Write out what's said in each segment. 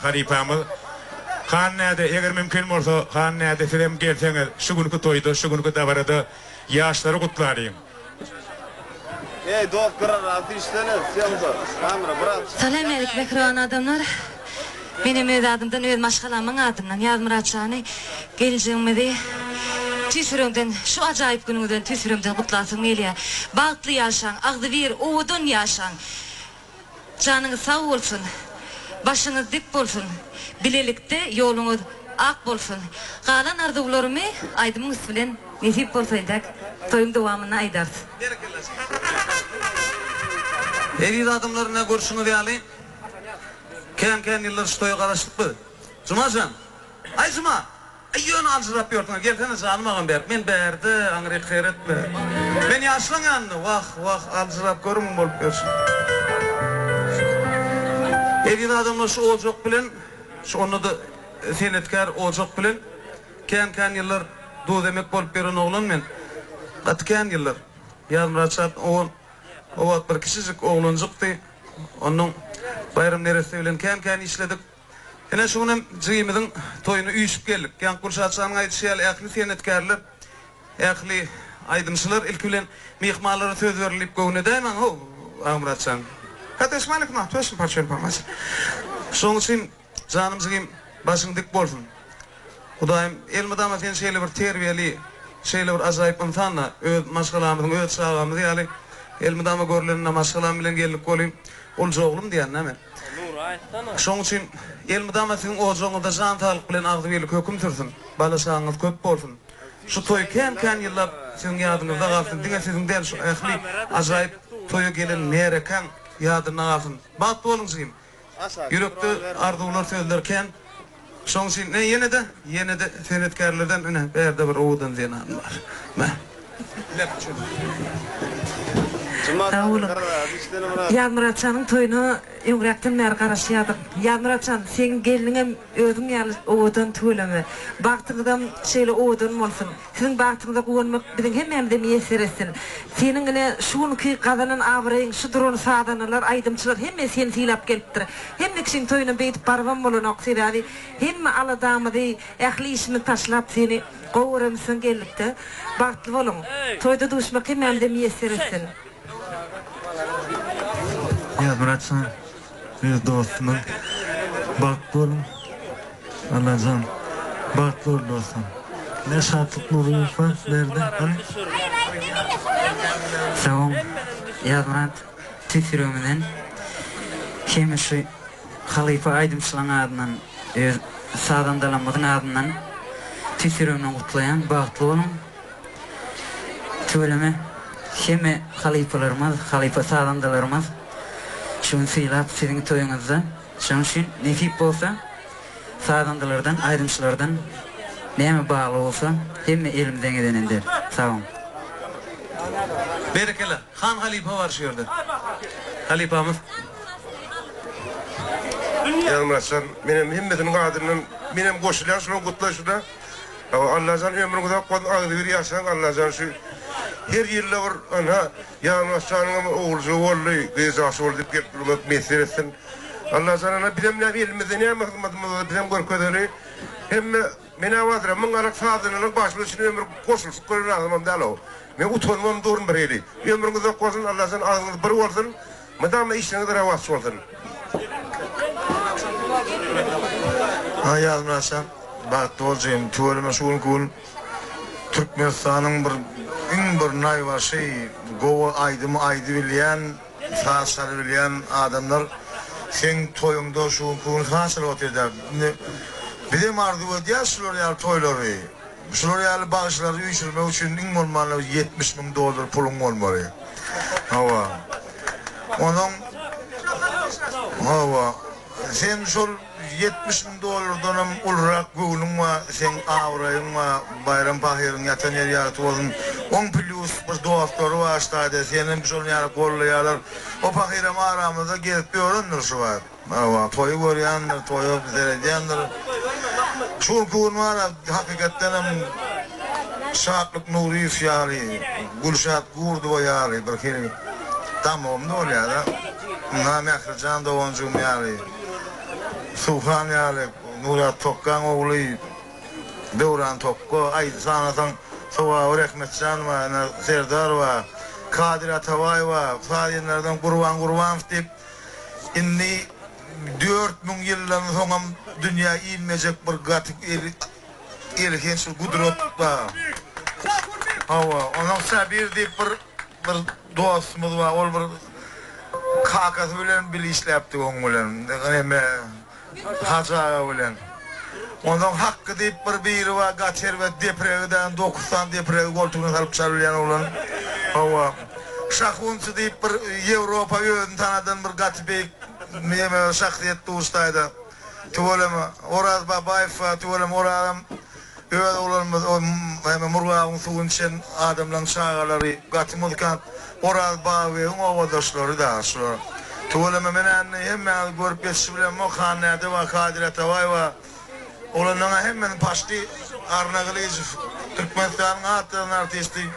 halypamyz. Han näde, eger mümkin bolsa, Han näde sizem gelseňiz, şu günki toýda, şu günki dabarada ýaşlary gutlalyň. Eý dost gyrarak süýşsene syýamda kamera brat. Salam älik mähriban adamlar. Menem öz adymdan öz maşgalamyň adyndan Ýazmyrat jany gelinjigimizi tüýs ýüregimden şu ajaýyp günüňizden tüýs ýüregimden gutlasym gelýär. Bagtly ýaşaň, agzybir, owadan ýaşaň. Janyňyz sag bolsun, başyňyz dik bolsun, bilelikde ýoluňyz ak bolsun. Galan arzuwlarymy aýdymyň üsti bilen nesip bolsa entäk toýuň dowamynda aýdarys. Eziz adamlar ine görşüňiz ýaly kän kän ýyllar şu toýa garaşdyk biz. Juma jan! Aý Juma! Aý ýöne aljyrap ýörsüňä gelsene janym agam bärik men bärde aňryk seretme. Men ýaşlaň ýanynda wah wah aljyrap görüň bolup ýörşüň. Eziz adamlar şu ojak bilen şu onda-da senetkär ojak bilen kän kän ýyllar duz emek bolup ýören oglan men. Gaty kän ýyllar. Ýazmyrat şat o o wagt bir kiçijik oglanjykdy. Onnoň Baýram neresse bilen kän kän işledik. Ine şu günem jigimiziň toýuna üýşüp geldik. Ýaňky Gülşat janyň aýdyşy ýaly ähli senetkärler, ähli aýdymçylar ilki bilen myhmanlara söz bereli diýip göwün edäýmäň how, Agmyrat jan. Şonuň üçin janym jigim başyň dik bolsun. Hudaýym elmydama seni şeýle bir terbiýeli, şeýle bir ajaýyp ynsan-da, öz maşgalamyzyň, öz çagamyz ýaly elmydama görleninde maşgalam bilen geldik welin, ulja oglum diýýän-dä men. Şoň üçin elmydama siziň ojagyňyzda jan saglyk bilen agzybirlik höküm sürsün, bala-çagaňyz köp bolsun. Şu toý kän-kän ýyllap siziň ýadyňyzda galsyn, diňe siziň däl, şu ähli ajaýyp toýa gelen märekäň ýadynda galsyn. Bagtly boluň jigim! Ýürekde arzuwlar sözler kän. Şoň üçin ine ýene-de, ýene-de senetkärlerden ine bärde bir owadan zenan bar. Me. Sag boluň. Ýazmyrat janyň toýuna öňräkden bäri garaşýardyk. Ýazmyrat jan, seň gelniňem özüň ýaly owadan tüweleme. Bagtyňyzam şeýle owadan bolsun. Siziň bagtyňyza guwanmak biziň hemmämize miýesser etsin. Seniň ine şu günki gazanan abraýyň, şu duran sazandalar, aýdymçylar hemme seni sylap gelipdir. Hemme kişiň toýuna beýdip barybam bolanok, sebäbi hemme aladamyzy, ähli işimizi taşlap seni gowy göremizsoň geldikde. Bagtly boluň. Toýda duşmak hemmämize miýesser etsin. Ýazmyrat jan öz dostumyz bagtly boluň Allajan bagtly bol dostum. Ne Şatlyk Nuryýew bar bärde hany. Sag bol Ýazmyrat tüýs ýüregimizden hemme şu halypa aýdymçylaň adyndan öz sazandalarymyzyň adyndan tüýs ýüregimden gutlaýan bagtly boluň. Tüweleme hemme halypalarymyz, halypa sazandalarymyz şu gün sylap siziň toýuňyzda. Şonuň üçin nesip bolsa sazandalardan, aýdymçylardan näme bagly bolsa hemme elimizden geleni ederis. Sag boluň. Berekella. Han halypa bar şu ýerde. Halypamyz. Ýagmyratjan menem hemmesiniň adyndan menem goşulýan şulaň gutlaýşyna. Hawa Allajan ömrüň uzak bolsun agzybir ýaşaň Allajan şu her ýylda bir ynha Ýanbaşjanyňam oguljygy boldy gyzjagşy boldy diýip gelip durmak miýesser etsin Allajan ynha bizem näme elimizde näme hyzmatymyz bolsa bizem görkezeli hemme menä wazra myňňalak sazlananyň başymyz üçin ömür goşulyşyp gören adamam dälow men utanybam durun birhili ömrüň uzak bolsun Allajan agzyňyz bir bolsun Mydama işleriňiz rowaç bolsun. Aý Ýazmyrat jan bagtly bol jigim tüweleme şu günki gün Türkmenistanyň bir iň bir naýbaşy gowy aýdymy aýdybilýän saz çalybilýän adamlar seň toýuňda şu günki gün saz çalyp otyrda indi bizem arzuw edýäs şular ýaly toýlary Şular ýaly bagşylary üýşürmek üçin iň bolmanda 70 müň dollar puluň bolmaly. Hawa. Onuň Hawa. Sen şol 70 müň dollardanam ulurak göwnüň bar, seň abraýyň bar, Baýram pahyryň ýatan ýeri ýagty bolsun. Oň plýus bir dostlary bar ştaýda, senem şol ýaly gollaýarlar. O pahyram aramyzda gezip ýörendir şu wagt. Hawa, toýy görýändir, toýa seredýändir. Şu günki gün bar-a, hakykatdan hem Şatlyk Nuryýew ýaly, Gülşat Gurdowa ýaly birhili damagym dolýar-da. Ynha, Mährijan doganjygym ýaly. Suhan ýaly, Nuryýaz Tokgaň ogly Döwran Tokga, aýdy sanasaň Sogaby Rehmetjan bar, ine Serdar bar, Kadyr Atabaýew bar, sazýenlerden Gurban Gurbanow diýip, indi 4000 ýyldan soňam dünýä inmejek bir gaty elhenç bir gudrat bar. Hawa, onsoň Sabir diýip bir bir dostumyz bar, ol bir kakasy bilen bile işläpdik oň bilen, neme, Hajy aga bilen. Onsoň Hakky diýip bir biri bar, gaty erbet depregi däl, dokuz sany depregi goltugyna salyp çalylýan oglan. Hawa. Şahunçy diýip bir Ýewropa özüni tanadan bir gaty beýik neme şahsyýet duşdaýda. Tüweleme. Oraz Babaýew bar, tüweleme Orazam Öz oglanymyz o heme Murgabyň suwuny içen adamlaň çagalary gaty muzykant Oraz Babybegiň obadaşlary dagy şular. Tüweleme men indi hemmäňizi görüp ýetişibilemok Han Nädewa Kadyr Atabaýewa oglanlaňa hemmesini paşti Arna Gylyjow Türkmenistanyň at gazanan artisti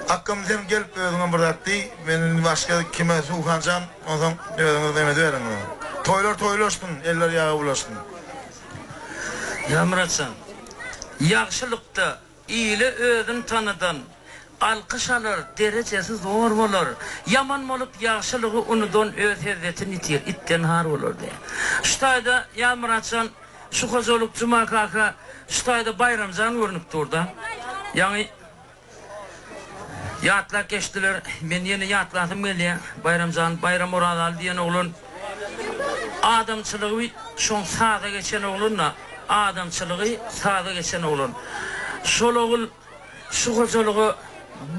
Akgam sen gelip özüňem bir zat diý men indi başga kime Suhanjan onsoň özüňiz neme ediberiň toýlar toýlaşsyn eller ýaga bulaşsyn. Ýamyratjan, ýagşylykda ile özün tanadan, alkyş alar, derejesi zor bolar. Ýaman bolup ýagşylygy unudan öz hezzetini ýitir, itden har bolar diýýär. Şu taýda Ýamyratjan, şu hojalyk Juma kaka, şu taýda Baýramjan görnüp dur-da. Ýaňy Ýatlap geçdiler. Men ýene ýatlasym gelýär. Baýramjan, Baýram Orazaly diýen oglan adamçylygy şoň saza geçen oglan-da, adamçylygy saza geçen oglan. Şol ogul şu hojalyga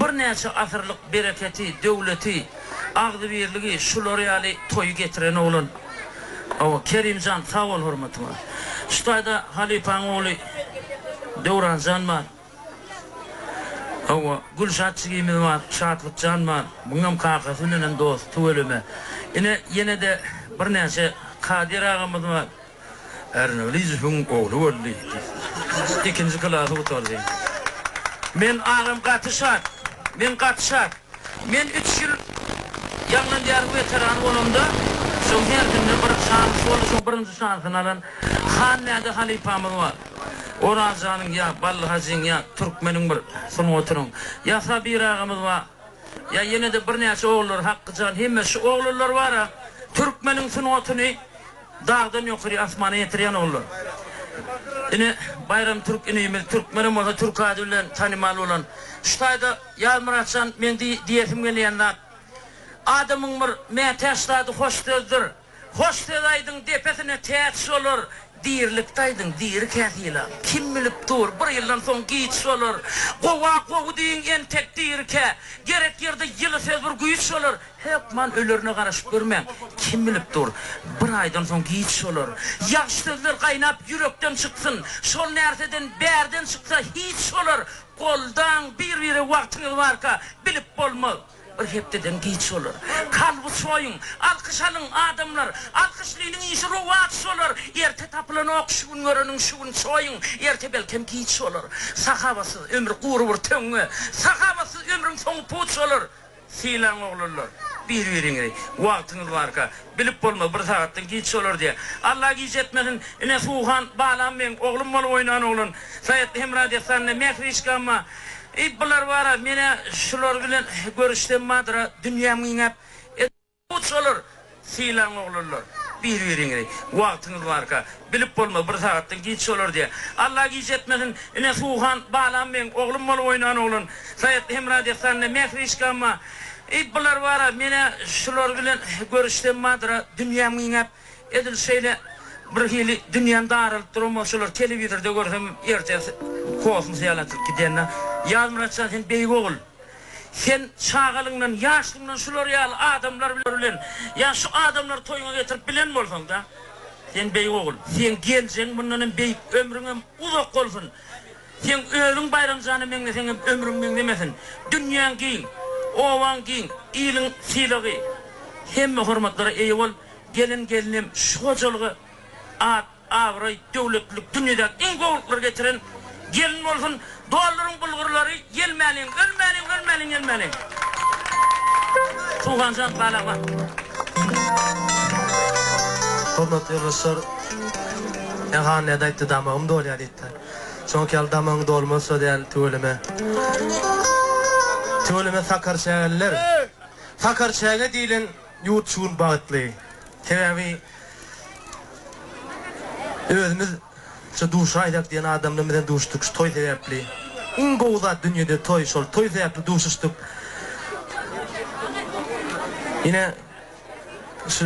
birnäçe asyrlyk bereketi, döwleti, agzybirligi şular ýaly toýy getiren oglan. Hawa, Kerimjan, sag bol hormatyňa. Şu taýda halypaň ogly Döwranjan bar. Hawa, Gülşat jigimiz bar, Şatlykjan bar. Muňam kakasy bilenem dost, tüweleme. Ine, ýene-de birnäçe Kadyr agamyz bar. Ärnegylyjowyň ogly boldy. Ikinji klasy gutardy. Men agam gaty şat. Men gaty şat. Men üç ýyl Ýaňlan diýaryň weterany bolamda, şoň hersinde bir şans boldy, şoň birinji şansyny alan Hannäde halypamyz bar. Orazjanyň ýa Bally hajyň ýa türkmeniň bir sungatynyň, ýa Sabir agamyz bar, ýa ýene-de birnäçe ogullar Hakkyjan hemme şu oglanlar bar-a türkmeniň sungatyny Dagdan ýokary asmana ýetirýän ogullar. Ine, Baýram Türk inimiz, türkmenem bolsa türk ady bilen tanymal bolan. Şu taýda Ýazmyratjan meň diýesim gelýän zat, adamyň bir mätäç zady hoş sözdür. Hoş söz aýdyň, depesine täç bolar. Dirilikde aýdyň, dirikä sylaň. Kim bilip dur, bir ýyldan soň giç bolar. Gowa gowy diýiň entek dirikä. Gerek ýerde ýyly söz bir güýç bolar. Hökman ölerine garaşyp görmäň. Kim bilip dur, bir aýdan soň giç bolar. Ýagşy sözler gaýnap ýürekden çyksyn. Şol närseden bärden çyksa hiç bolar. Goldaň bir-bire wagtyňyz barka, bilip bolmaz, bir hepdeden giç bolar. Kalby çoýuň, alkyş alyň, adamlar. Alkyşlynyň işi rowaç bolar. Erte tapylanok şu gün göreniň şu gün çoýuň, erte belkem giç bolar. Sahabatsyz ömür gury bir töňňe. Sahabatsyz ömrüň soňy puç bolar. Sylaň oglanlar bir biriňizi wagtyňyz barka bilip bolmaz bir sagatdan giç bolar diýä Alla giç etmesin ine Suhan balam meň oglum bolup oýnan oglan Saýatly Hemra dessanda Mährişkamma i bular bara menä şular bilen görüşsem bardyra dünýäm giňäp Uç olar, sylaň oglanlar, bir-biriňizi, wagtyňyz barka, bilip bolmaz, bir sagatdan giç bolar diýýär. Alla giç etmesin, ine Suhan balam meň, oglum bolup oýnan oglan, Saýatly Hemra dessanda Mährişkamma, Eý, bular bar-a, men-ä şular bilen görüşsem bardyr-a, dünýäm giňäp, edil şeýle birhili dünýäm daralyp duran bolsa, şulary telewizorda görsem, erte kosmos ýaly atylyp gidýän-dä. Ýazmyrat jan, sen beýik ogul. Sen çagalyňdan, ýaşlygyňdan şular ýaly adamlar bilen ýa şu adamlary toýuňa getirip bilen bolsaň-da, sen beýik ogul. Seň geljegiň mundan hem beýik, ömrüňem uzak bolsun. Seň özüň Baýram jana meňzeseňem ömrüň meňzemesin. Dünýäň giň, obaň giň, iliň sylagy. Hemme hormatlara eýe bol. Gelen gelinem şu hojalyga at. Abraý, döwletlilik, dünýedäki iň gowulyklary getiren gelin bolsun, dolduryň bulgurlary, ýelmäliň, ölmäliň, ölmäliň, ýelmäliň. Suhanjan bala bar. Hormatly ýoldaşlar, Ýa Han näde aýtdy damagym dolýar diýipdir. Şoňki ýaly damagyň dolmazça däl tüweleme. Tüweleme sakarçägeliler. Sakarçäge diýlen ýurt şu gün bagtly. Sebäbi özümiz şu duşaýsak diýen adamlar bilen duşduk şu toý sebäpli. Iň gowy zat dünýede toý, şol toý sebäpli duşuşdyk. Ine şu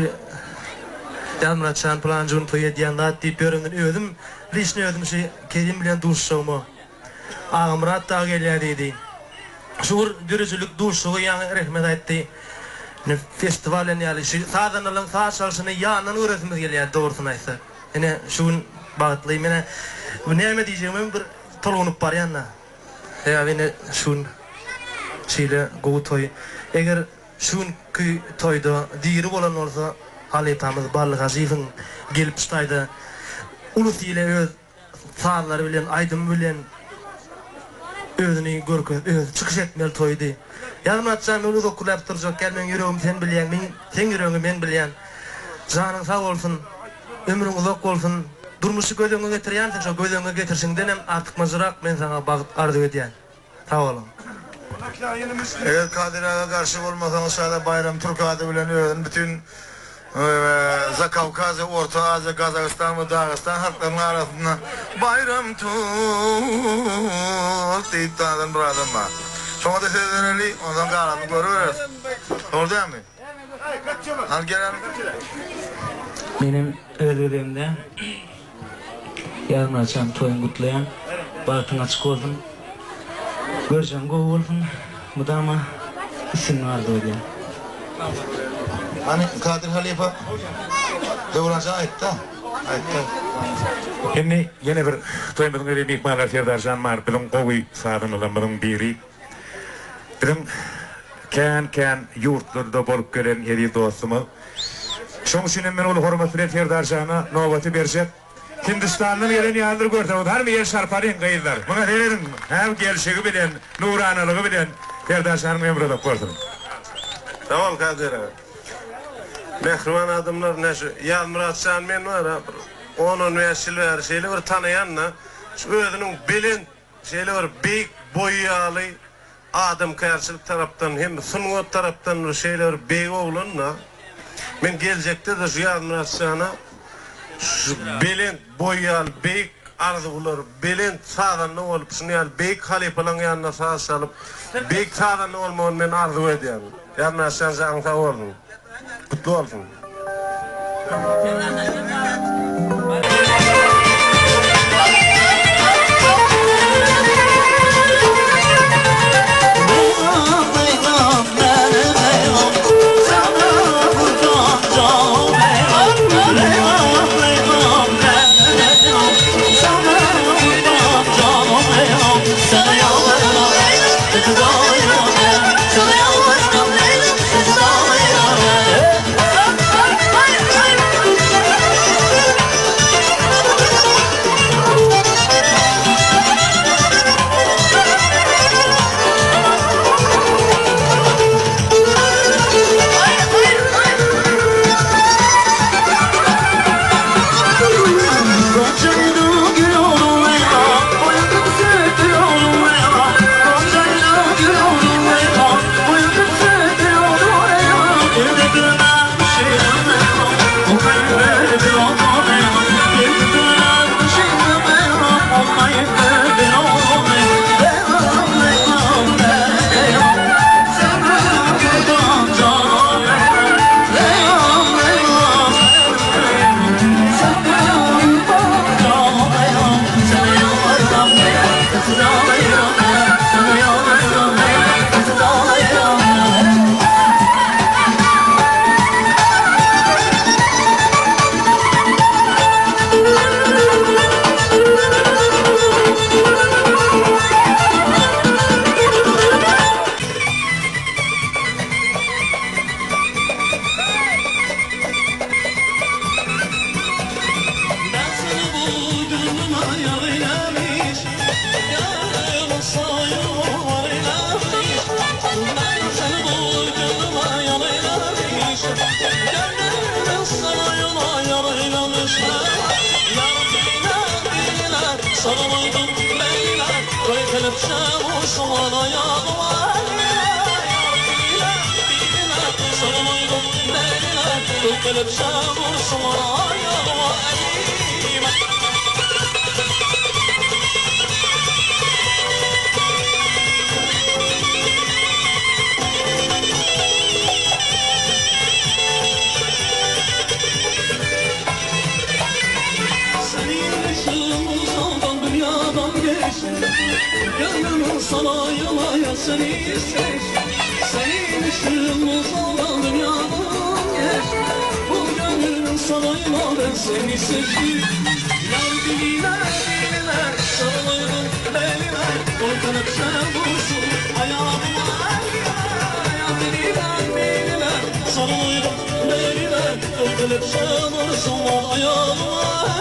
Ýazmyrat jan pylanjy gün toý edýän zat diýip ýörenden özüm liçno özüm şu Kerim bilen duşuşagyma Agamyrat dagy gelýär diýdi. Şu bir döredijilik duşuşygy ýaňy Rehmet aýtdy. Ine festiwal ýaly şu sazandalaryň saz çalşyny ýandan göresimiz gelýär dogrusyny aýtsak. Ine şu gün bagtly menä näme diýjegimem bir tolgunyp barýan-da. Sebäbi ine şu gün şeýle gowy toý. Eger şu günki toýda diri bolan bolsa halypamyz Bally Hajyýewiň gelip şu taýda ulus ile öz sazlary bilen, aýdymy bilen özüni görkezip, özi çykyş etmeli toýdy. Ýazmyrat jan men uzak gürläp durjak däl, meň ýüregimi sen bilýäň, meň seň ýüregiňi men bilýän. Janyň sag bolsun, ömrüň uzak bolsun, durmuşy göz öňüňe getirýänsiň, şo göz öňüňe getirşiňdenem artykmajyrak men saňa bagt arzuw edýän. Sag boluň. Eger Kadyr aga garşy bolmasaňyz şada Baýram Türk ady bilen özüni bütin Zakawkazýa, Orta Aziýa, Gazagystan we Dagystan halklarynyň arasynda Baýram Türk diýip tanadan bir adam bar. Şoňa-da söz bereli, onsoň galanyny görübereris. Dogry dälmi? Hany gel hany. Menem öz gezegimde Ýazmyratjan toýuňy gutlaýan. Bagtyň açyk bolsun. Görjegiň gowy bolsun. Mydama üstünlik arzuw edýän. Hany Kadyr halypa Döwranjan aýtda. Aýtda. Indi ýene bir toýumyzyň eziz myhmanlary Serdarjan bar biziň gowy sazandalarymyzyň biri. Biziň kän kän ýurtlarda bolup gelen eziz dostumyz. Şoň üçin hem men uly hormat bilen Serdarjana nobaty berjek. Hindistandan gelen ýalydyr görseňiz. Hany bir el çarpalyň gyzlar. Muňa serediň. Hä gelşigi bilen, nuranalygy bilen Serdarjanyň ömri uzak bolsun. Sag bol Kadyr aga. Mähriban adamlar ine şu Ýazmyrat jan men bar-a bir on-on bäş ýyl bäri şeýle bir tanaýan-da şu özüniň belent Şeýle bir beýik boýy ýaly adamkärçilik tarapdan hem sungat tarapdan bir şeýle bir beýik oglan-da. Men geljekde-de şu Ýazmyrat jana şu belent boýy ýaly beýik arzuwlar, belent sazanda bolup, şuny ýaly beýik halypalaň ýanynda saz çalyp, beýik sazanda bolmagyny men arzuw edýän. Ýazmyrat jan janyň sag bolsun. Gutly bolsun. kelepçe vursun Ayağıma Yar diline diline Sarılaydım beline Kol kelepçe vursun Ayağıma elime Senin ışığın uzağdan dünyadan geçti Gönlümün sarayına seni seçti Senin ışığın uzağdan dünyadan geçti Bu gönlümün sarayına ben seni seçtim Yar diline diline sarılayım beline Kol kelepçe vursun ayağıma Yar diline diline sarılayım beline Kol kelepçe vursun ayağıma.